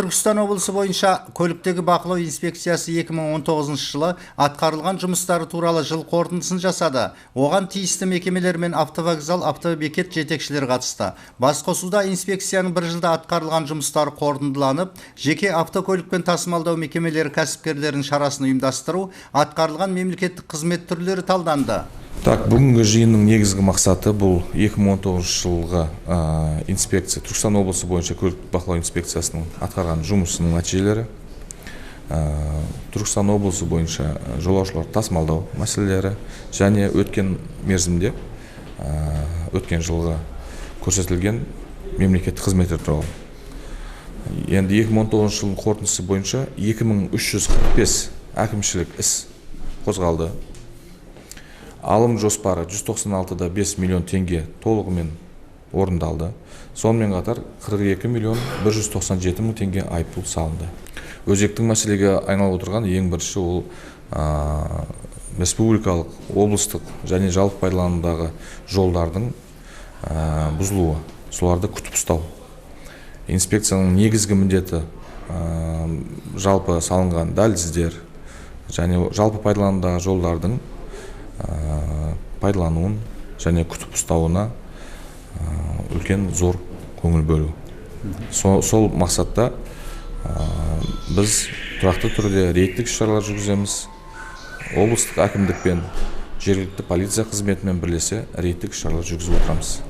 Түркістан облысы бойынша көліктегі бақылау инспекциясы 2019 жылы атқарылған жұмыстары туралы жыл қорытындысын жасады. Оған тиісті мекемелер мен автовокзал, автобекет жетекшілері қатысты. Басқосуда инспекцияның бір жылда атқарылған жұмыстары қорытындыланып, жеке автокөлікпен тасымалдау мекемелері кәсіпкерлерінің шарасын ұйымдастыру, атқарылған мемлекеттік қызмет түрлері талданды. Так, бүгінгі жиынның негізгі мақсаты бұл 2019 жылғы инспекция, Түркістан облысы бойынша көлік бақылау инспекциясының атқарған жұмысының нәтижелері, Түркістан облысы бойынша жолаушылар тасымалдау мәселелері және өткен мерзімде, өткен жылғы көрсетілген мемлекеттік қызметтер туралы. Енді 2019 жылдың қорытындысы бойынша 2345 әкімшілік іс қозғалды. Алым жоспары 196,5 миллион теңге толығымен орындалды. Сонымен қатар 42 миллион 197 мың теңге айыппұл салынды. Өзекті мәселеге айналып отырған ең бірінші ол республикалық, облыстық және жалпы пайдаланудағы жолдардың бұзылуы, соларды күтіп ұстау. Инспекцияның негізгі міндеті жалпы салынған дәліздер және жалпы пайдаланудағы жолдардың пайдалануын және күтіп ұстауына үлкен зор көңіл бөлу. Сол мақсатта біз тұрақты түрде рейдтік іс-шаралар жүргіземіз. Облыстық әкімдікпен, жергілікті полиция қызметімен бірлесе рейдтік іс-шаралар жүргізіп отырамыз.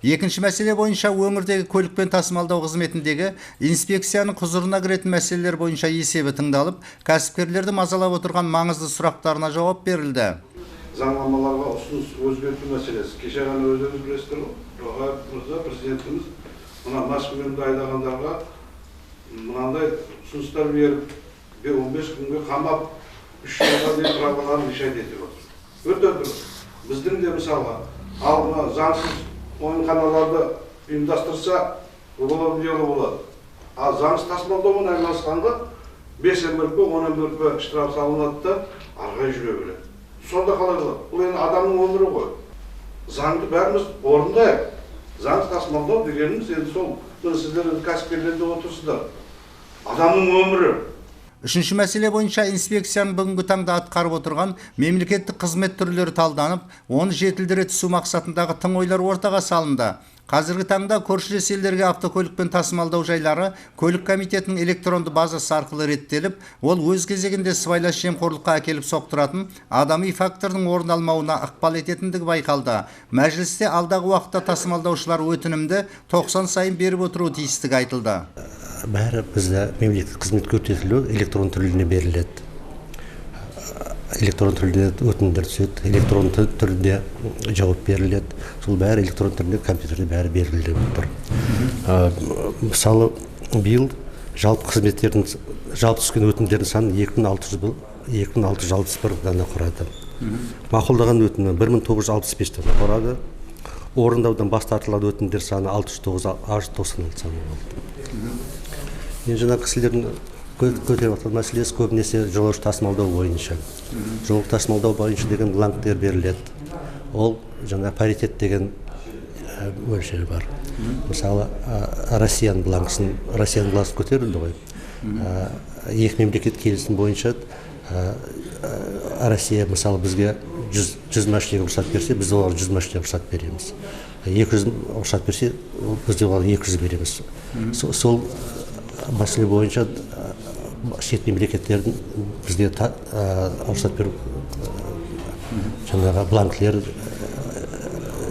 Екінші мәселе бойынша өңірдегі көлікпен тасымалдау қызметіндегі инспекцияның құзырына кіретін мәселелер бойынша есебі тыңдалып, кәсіпкерлерді мазалап отырған маңызды сұрақтарына жауап берілді. Заңнамаларға ұсыныс өзгерту мәселесі. Кеше ғана өздеріңіз білесіздер ғой, Тоқаев мырза, президентіміз мына маскүнемді айдағандарға мынандай ұсыныстар беріп, 15 күнге қамап, 3 жылға дейін праволарын лишать етіп отыр. Өте дұрыс. Біздің де мысалға, ал мына заңсыз ойынханаларды ұйымдастырса, уголовное дело болады. Ал заңсыз тасымалдаумен айналысқанға 5 МРП, 10 МРП штраф салынады да, ары қарай жүре береді. Сонда қалай болады? Бұл енді адамның өмірі ғой. Заңды бәріміз орындайық. Заңсыз тасымалдау дегеніміз енді сол, міне сіздер енді кәсіпкерлер де отырсыздар. Адамның өмірі. Үшінші мәселе бойынша инспекцияның бүгінгі таңда атқарып отырған мемлекеттік қызмет түрлері талданып, оны жетілдіре түсу мақсатындағы тың ойлар ортаға салынды. Қазіргі таңда көршілес елдерге автокөлікпен тасымалдау жайлары көлік комитетінің электронды базасы арқылы реттеліп, ол өз кезегінде сыбайлас жемқорлыққа әкеліп соқтыратын адами фактордың орын алмауына ықпал ететіндігі байқалды. Мәжілісте алдағы уақытта тасымалдаушылар өтінімді 90 сайын беріп отыруы тиістігі айтылды. Бәрі бізде мемлекеттік қызмет көрсетілу электрон түрінде беріледі. Электрон түрде өтінімдер түседі, электрон түрде жауап беріледі. Сол бәрі электрон түрде компьютерде бәрі беріліп тұр. Мысалы, биыл жалпы қызметтердің жалпы түскен өтінімдердің саны 2661 дана құрады. Мақұлдаған өтінімі 1965 дана құрады. Орындаудан бас тартылған өтінімдер саны 696 саны болды. Енді жаңағы кісілердің көтеріп жатқан мәселесі көбінесе жолаушы тасымалдау бойынша. Жолаушы тасымалдау бойынша деген бланктер беріледі. Ол жаңа паритет деген өлшемі бар. Мысалы, Россияның бланкысын, Россияның бланкысы көтерілді ғой. Екі мемлекет келісім бойынша Россия мысалы бізге 100 машинаға рұқсат берсе, біз оларға 100 машинаға рұқсат береміз. 200 рұқсат берсе, біз де оларға 200 береміз. Сол мәселе бойынша шет мемлекеттердің бізге рұқсат беру жаңағы бланкілер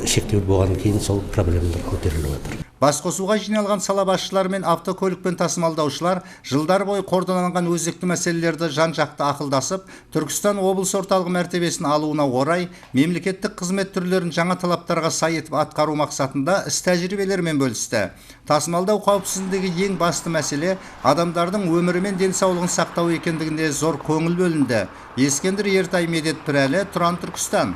шектеулі болғаннан кейін сол проблемалар көтеріліп жатыр. Басқосуға жиналған сала басшылары мен автокөлікпен тасымалдаушылар жылдар бойы қордаланған өзекті мәселелерді жан-жақты ақылдасып, Түркістан облыс орталығы мәртебесін алуына орай мемлекеттік қызмет түрлерін жаңа талаптарға сай етіп атқару мақсатында іс-тәжірибелермен бөлісті. Тасымалдау қауіпсіздігіндегі ең басты мәселе адамдардың өмірі мен денсаулығын сақтау екендігіне зор көңіл бөлінді. Ескендір Ертай, Медет Пірәлі, Тұран, Түркістан.